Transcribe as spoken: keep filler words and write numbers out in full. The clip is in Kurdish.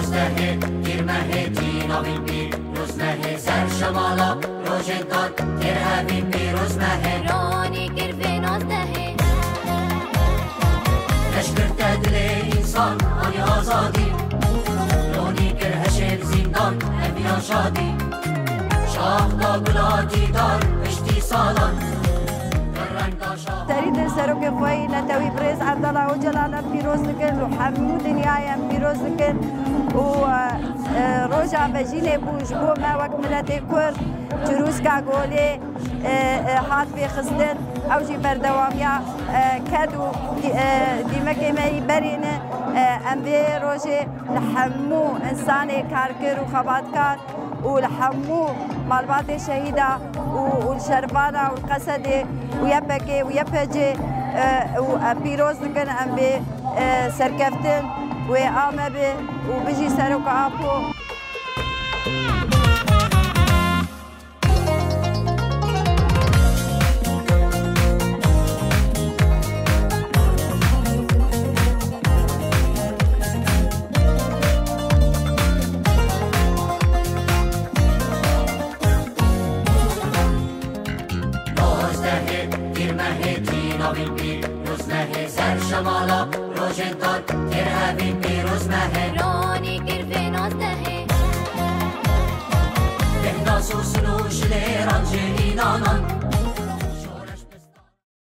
Nozdehê, tîrmehê, tînavîn pîr, nozdehê, ser şemala, rojên dar, kir evîn pîroz mehê. Ronî kir vê nozdehê. Leşkirte dilê însan, anî azadî. Ronî kir heşê bi zîndan, ev ya şadî. Şax da gula dîdar, piştî salan. Bi reng da şax. Serî di serokê xwe yî netewî birêz Evdala Ocalan em pîroz dikin û hemû dinyayê em pîroz dikin û, e, e, roja vejînê bû ji bo me wek miletê Kurd, Çirûska Golê, e, e, hat pêxistin, ew jî berdewamiya, e, ked û dî-, e, dîmekê me yî berê ne. E, em vê rojê li hemû însanê karkir û xebatkar û li hemû malbatê şehîda û, û li Şervana û li Qesedê û Y P G û Y P G, e, û em pîroz dikin em vê, e, serkeftin wê a me be û bijî Serok Apo. Nozdehê, tîrmehê, tînavîn pîr, nozdehê, ser şemala, rojên dar,